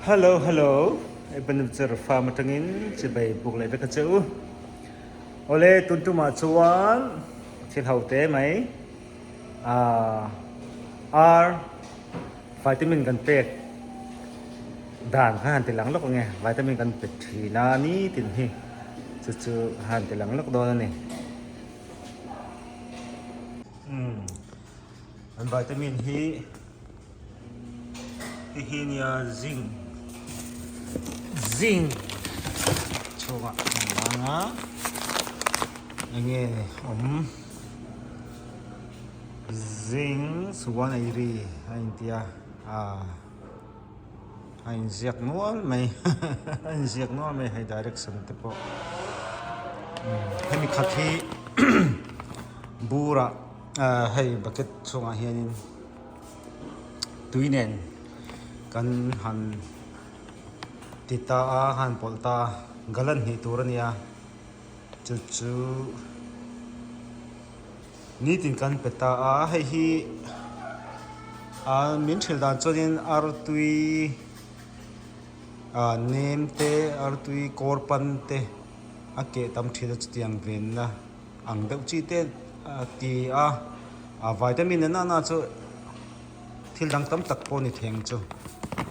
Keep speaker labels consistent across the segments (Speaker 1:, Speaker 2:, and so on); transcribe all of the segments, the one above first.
Speaker 1: Hello hello Ebenezer farm atangin chibai buk leh vek a che u. Awle tun tumah chuan thil ho te mai ah ar vitamin kan pek dan kha han ti lang lawk ange vitamin kan pe thin a nitin hi chu chu han ti lang lawk dawn a ni. Umm an vitamin hi hei hi nia zinc zinc chhungah an lang a enge awm zinc suan ei ri a intia ah a inziak nual mai a inziak nual mai hei direction te pawh hemi khat hi burah ah hei bucket chhungah hianin tui nen kan han ti ta a han pawlh ta a gallon hnih tur a nia chu chu Nitin kan pe ta a, hei hi ah min hrilh dan chuanin artui ah nem te artui kawr pan te a keh tam thin a chutiang venna ang deuh chi te a ti a, ah vitamin nana na chu thil dang tam tak pawh a ni thei ang chu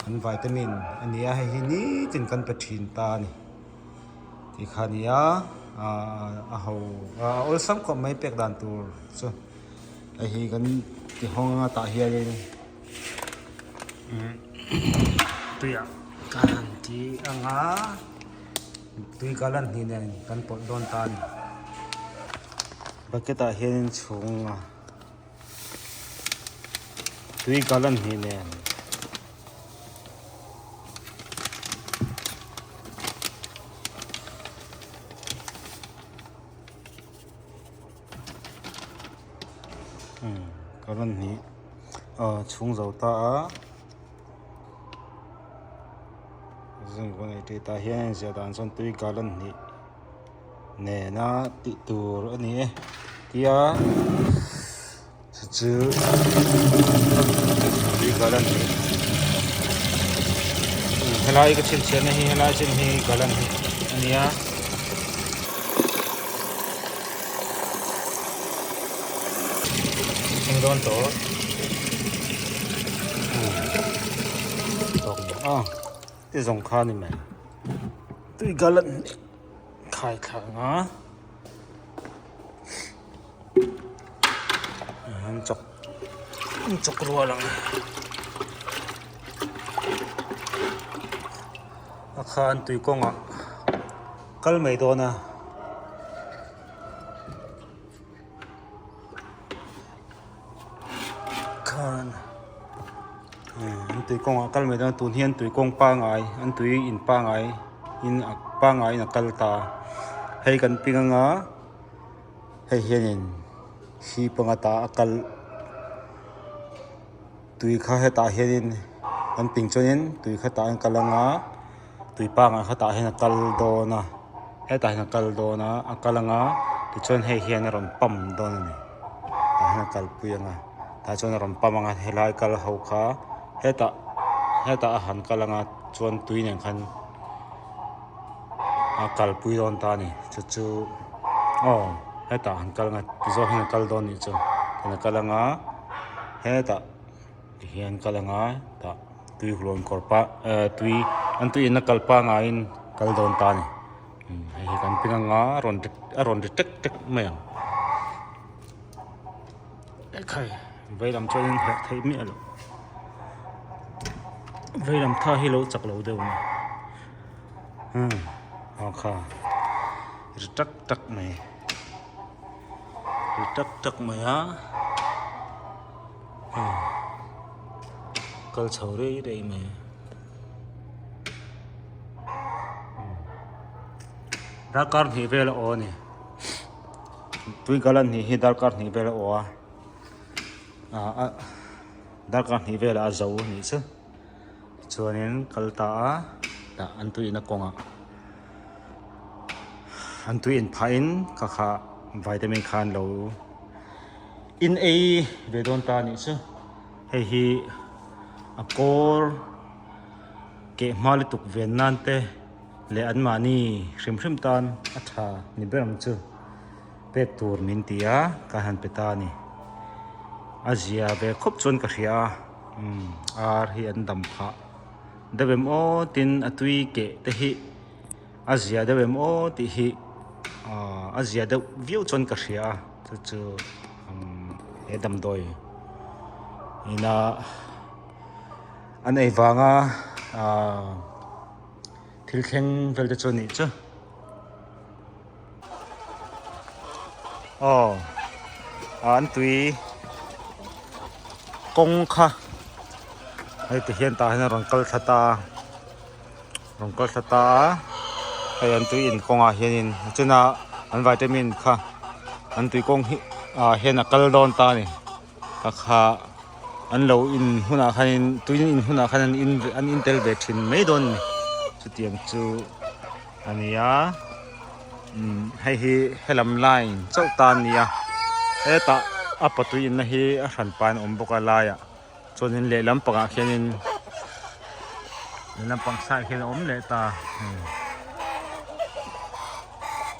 Speaker 1: an vitamin a ni a hei hi nitin kan pe thin ta a ni. Tih kha a ni a ahh a ho a awlsam khawp mai pek dan tur chu hei hi kan ti hawng anga tah hianin tuiah kan han ti ang a tui gallon hnih nen kan pawlh dawn ta a ni bucket ah hianin chhung a tui gallon hnih nen. Gallon hnih ah chhung zo ta a zinc ka nei tih tah hian a inziah dan chuan tui gallon hnih nena tih tur a ni e tia Chu chu tui gallon helai ka chhinchhiahna hi helai chin hi gallon hi a nia. Eng dawn tawh a ti zawng kha a ni mai tui gallon khai thla ang a. An chawk an chawk rual ang a khan tui kawngah kal mai dawn a khan an tui kawngah kal mai dawn a tun hian tui kawng pangai an tui in pangai in a pangai in a kal ta hei kan ping anga. Hei hianin hi pangata a kal tui kha hetah hianin an ping chuanin tui kha tah hian a kal anga tui pangngai kha tah hian a kal dawn a hetah hian a kal dawn a a kal anga tichuan hei hian a rawn pump dawn a ni tah hian a kalpui anga tah chuan a rawn pump anga helai kal ho kha hetah hetah a han kal anga chuan tui nen khan. A kalpui dawn ta a ni chu chu aw hetah han kal anga ti zawk hian a kal dawn nih chu tihian a kal anga hetah ti hian kal anga tah tui huan kawr pa eh tui an tui in a kal pangaiin kal dawn ta a ni hei hi kan ping anga a rawn a rawn ri tek tek mai ang ekhai veilam chuanin herh theih miah loh veilam tha hi lo chak lo deuh a ni. Umm aw kha ri tak tak mai ri tak tak mai a hei kal chho rei rei mai darkar hnih vel a aw a ni tui gallon hnih hi darkar hnih vel a aw a ah darkar hnih velah a zo a nih chu. Chuanin kal ta a tah an tuiin a kawngah an tui in phahin kha kha vitamin kha an lo in ei ve dawn ta a nih chu hei hi a kawr. Keh hma lutuk ven nan te leh anmahni hrim hrim tan a tha ni ber ang chu pek tur min ti a ka han pe ta a ni. A zia ve khawp chuan ka hria a umm ar hi an dam phah deuh em aw tin a tui keh te hi a zia deuh em aw tih hi ahh a zia deuh viau chuan ka hria a chu chu umm he damdawi ina. An ei vanga ahh thil thleng vel te chu a nih chu. Aw ah an tui kawng kha hei ti hian tah hian a rawn kal thla ta a rawn kal thla ta a hei an tui in kawngah hianin a chuna an vitamin kha an tui kawng hi ah hian a kal dawn ta a ni. A kha an lo in hunah khanin tui in hunah khan an in an in tel ve thin mai dawn a ni chutiang chu a ni a umm hei hi helam line chauh ta a ni a hetah a patui inna hi a hran pahin a awm bawk a laiah chuanin lehlam pangah khianin lehlam pang side ah khian a awm leh ta hei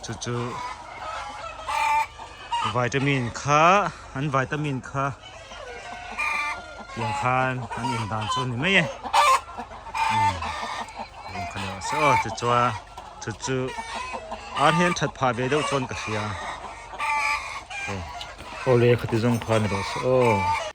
Speaker 1: chu chu. Vitamin kha an vitamin kha tiang khan an in dan chu a ni mai e umm tiang kha ni rawh se aw chu chuan chu chu ar hian that phah ve deuh chuan ka hria awle khati zawng kha ni rawh se aw.